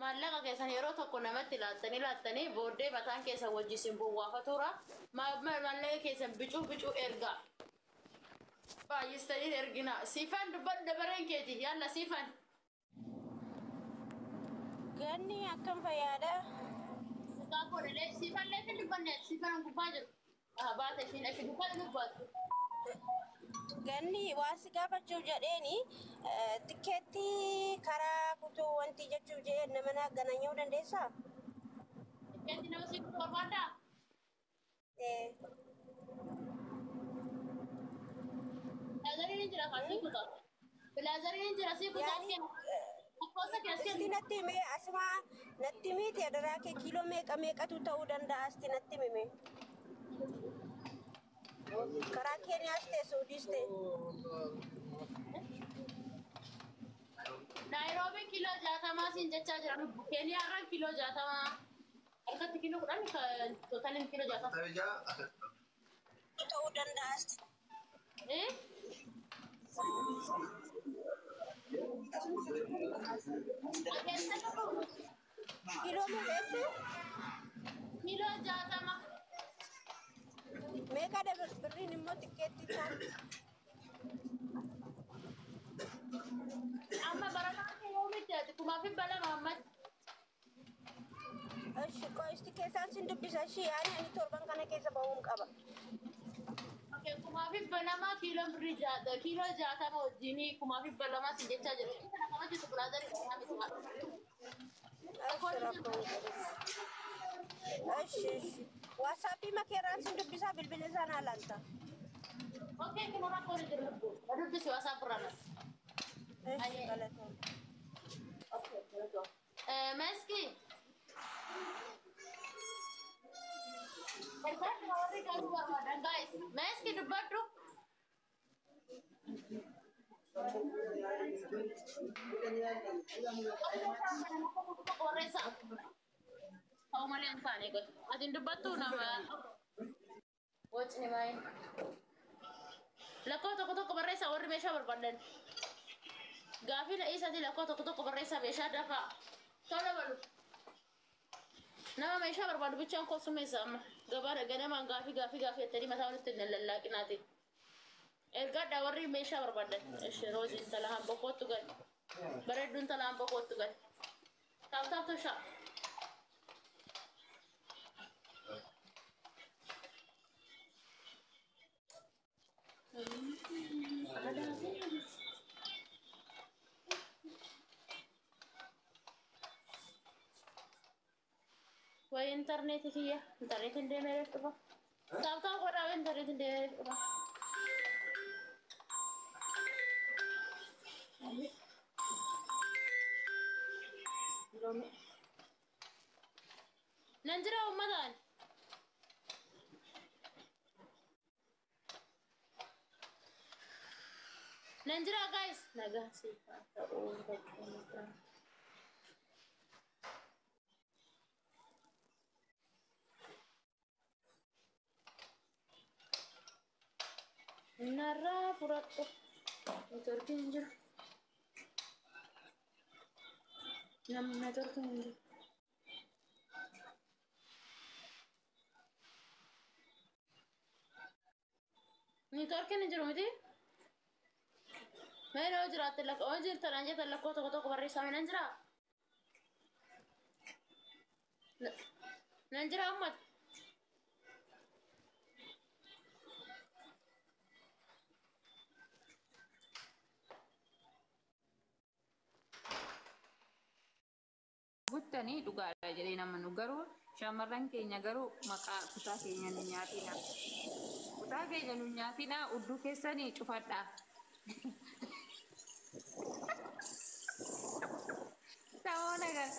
Maallaqa keessan yeroo tokko namatti laattanii laattanii booddee mataan keessan wajji isin bowwaafatuura. Maallaqa keessan bicuu bicuu ergaa. Baay'istanii ergina. Siifan, dubbadhu, dabareen keeti. Yalla, Siifan. Ganni akkam fayyaadha? Mucaa godhalee Siifan leefin dubbanne, Siifan gubbaa jiru. Baata ishiin ashi dubbadhu dubbatu. Ganni waan si gaafachuuf jedheeni, tikkeettii karaa kutuu wanti jechuuf jedheen nama naa gananyuu dandeessaa? Tikkeetti nama si kutuu barbaaddaa? Ee. Pilaazariin hin jira kan sii kutaa. Pilaazariin hin jira, sii kutaa. Yaani Lakkoofsa kee as isti kennu. natti himee, asuma natti himiiti, adaraa kee, kiiloo meeqa meeqatu ta'uu danda'a, asti natti himime. Karaa Keeniyaas ta'e Suudiis ta'e. Naayiroobii kiiloo 60 siin jechaa jira lubbu. Keeniyaarraan kiiloo 60. Harkatti kiiloo 10, tootaliin kiiloo 60. Ta'uu danda'a asti. Eh? Dhageessa lubbu. Kiiloo meeqa jette? Kiiloo 60. Meeqadha birriin immoo tikkeettii isaan? Amma barataan kee yoomitti ati 2,200 ammatti. Ishi qoy, isti keessaan sin dubbisa ishii, yaani ani torban kana keessa bahuun qaba. Okay, 2,200 kiiloo birrii kiiloo 60 wajjinii 2,200 siin jechaa jiru. Kana kan hojjetu pilaazarii kanaa miti. Ishi, rakkoo hin qabu. Ishi ishi. Waatsaappii makeerraan sin dubbisaa, bilbila isaan haalanta. Okay, kun rakkoo hin jiru lubbu. Dubbisi WhatsApp irraa. Ishi, galatoom. Okay, galatoom. Meski. Gargaarri warri garuu barbaadan, guys. Meski, dubbadhu. Barreessa. Ta'u malee hin taane godhe. Ati hin dubbattuu nama. Wacni maayii. Lakkoo tokko tokko barreessaa warri meeshaa barbaadan. Gaafii na isaati, lakkoo tokko tokko barreessaa, meeshaa dafaa. Tola balu. Nama meeshaa barbaadu bichaan kosumeessa amma. Gabaadha ganamaan gaafii gaafii gaafii jettanii mataa walitti hin lallaaqinaati. Ergaadhaa warri meeshaa barbaadan. Ishi Roozii, intala hamboo, kootu gali. Bareedduu intala hamboo, kootu gali. Tap tap toshaa. Wayi intarneetii kiyya. Intarneetiin deemee dhufa. Tap tap godhaa, intarneetiin deemee dhufa. Nan jira uummataan. Nan jira, guys. Nagaa siif haa ta'uu bakka. Narraa fudhadhu. Neetworkiin hin jiru. Namni neetworkiin hin jiru. Neetworkiin hin jiru miti? Mee yoo jiraatte lakka yoo jirtan an jettan lakkoo tokko tokko barreessaa, nan jira. Nan jira ummata. Guttanii dhugaadha jedhee nama nu garuu shamarran keenya garuu maqaa kutaa keenya nu nyaatina. Kutaa keenya nu nyaatina, udduu keessanii cufadhaa. Ta'oo nagar.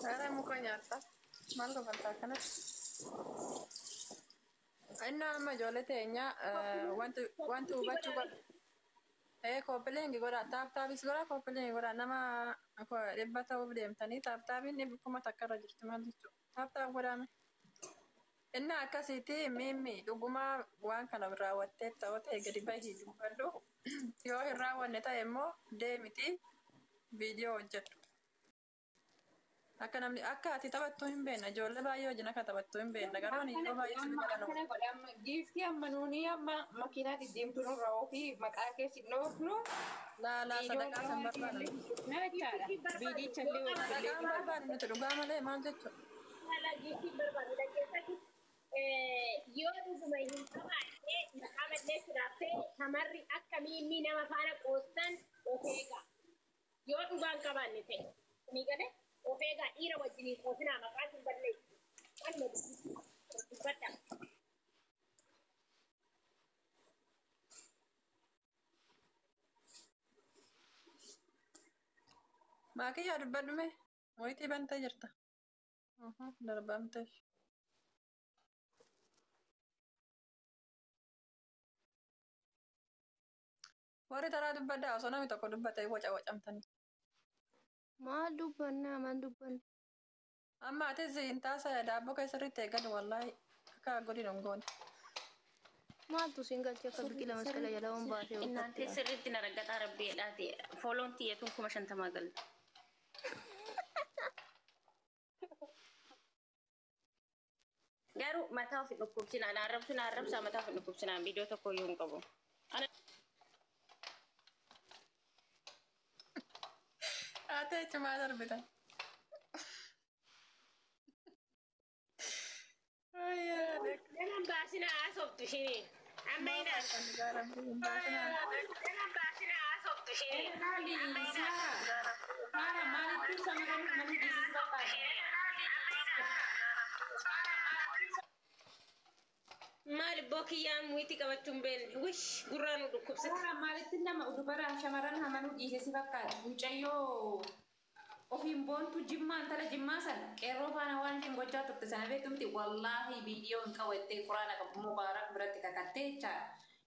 Haadha, muka nyaatta. Maal kafaltaa akkanatti? Inni amma ijoollee teenya wanti hubachuu qabu. Copy link godha, tap tapis godha, copy link godha, nama 100 ta'uuf deemtanii, tap tapiin 1,000 irra jirti, maal jechuudha. Tap tap godhame. Inni akkasiiti, miimmi dhugumaa waan kana raawwattee ta'uu ta'e gadi bahii dubbadhu. Yoo hin raawwanne ta'e immoo deemiti viidiyoo hojjedhu. Akka namni akka ati taphattu hin beekna, ijoollee baay'ee wajjin akka taphattu hin beekna, garuu ani yeroo baay'ee si Amma bira akkana godha, amma giiftii amma nuuni amma makiinaa diddiimtuu nurra oofii maqaa keessi dhoofnu Laalaa sadaqaa san barbaadu. na jechaadha. Viidicha illee Sadaqaa hojjellee barbaadu nuti dhugaa malee maal jechuudha. Haala giiftii barbaadu dhaggeeffatu. Yoo dhuguma hin qabaanne maqaa balleessuudhaaf ta'e shamarri akka miimmii nama faana qoostan of eegaa. Yoo dhugaa hin qabaanne ta'e ni galee of eegaa, dhiira wajjin hin qoosinaa, maqaa sin balleessu. Kanuma dubbadha. Maakiyyaa dubbadhume wayitii bantee jirta. Darbamtee. Warri taraa dubbaddaa, osoo namni tokko dubbatee waca wacamtanii. Maal dubbannaa, maal dubbanna? Amma atis hin taasisa, daabboo keessatti eeggatu, wallaahi akka godin hin goone. Maaltu siin galchee akka biqila masqala jala waan baatee Innaantee sirriitti na raggaxaa rabbiidhaati. Fooloon tiyyatuun 50,000 galte. Garuu mataa ofi dhukkubsinaa, na arrabsu na arrabsaa, mataa ofi dhukkubsinaa, viidiyoo tokko iyyuu hin qabu. Ana Haatee cimaa darbitan. Nama baasina haasoftu ishini. Amma ina. Nama baasina haasoftu ishini. Saara, maalittuu shamarran mana dhiisuu barbaada? Maal ibboo kiyyaan muyitii qabachuu hin beekne. Wish, gurraa nu dhukkubsata. Saara, maalitti nama dubara shamarran hamanuu dhiise si fakkaata? Mucayyoo ofiin boontu Jimmaa, intala Jimmaa sana qeerroo faana waan isheen gochaa turte sana beektu miti? Wallaahi viidiyoo hin qabattee, quraana qabu mubaarak biratti kakattee jechaadha.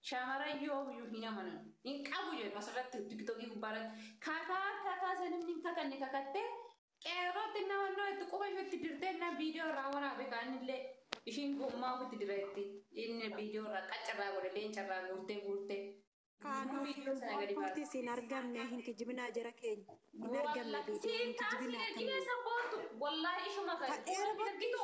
Shamarran yoomiyyuu hin amanan. Hin qabu jedhu asirratti TikTokii gubbaarratti. Kakaa kakaa sanin hin kakanne kakattee qeerrootti nama itti quba isheetti dirtee na viidiyoo irraa waraabe, kaanillee ishiin gommaa ofitti direetti inni viidiyoo irraa qaccarraa godhe, leencarraa guurtee guurtee. Kaanoo Viidiyoo sana gadi baase. wanti isin argamne hin kijibinaa, jara keenya. Hin argamne viidiyoo, hin kijibinaa Siin akkamii. sabboontu wallaahi ishuma kana. Ta'eera bakki. Argitu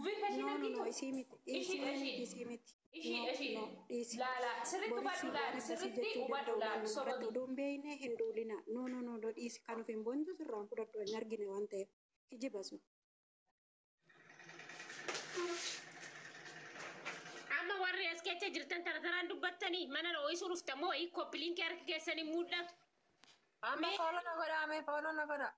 bifa ishiin No, no, argitu. no, isii miti. Ishii Isii miti, ishii. isii miti. Ishii No, ishii. no, dhiisi. Laala sirriitti Boris hubadhu waan laala akkasii sirriitti jechuu hubadhu danda'u laala waan soba irratti miti. oduu hin beekne hin duulina. No, no, no, no, dhiisi. Kan of hin boontu sirraan fudhadhu, hin argine waan ta'eef. Kijiba sun. Amma warri as keessa jirtan tara taraan dubbattanii mana ho'isuu dhufta moo koppiliinkii harka keessanii mul'atu. Amma follow na godhaa mee, follow na godhaa.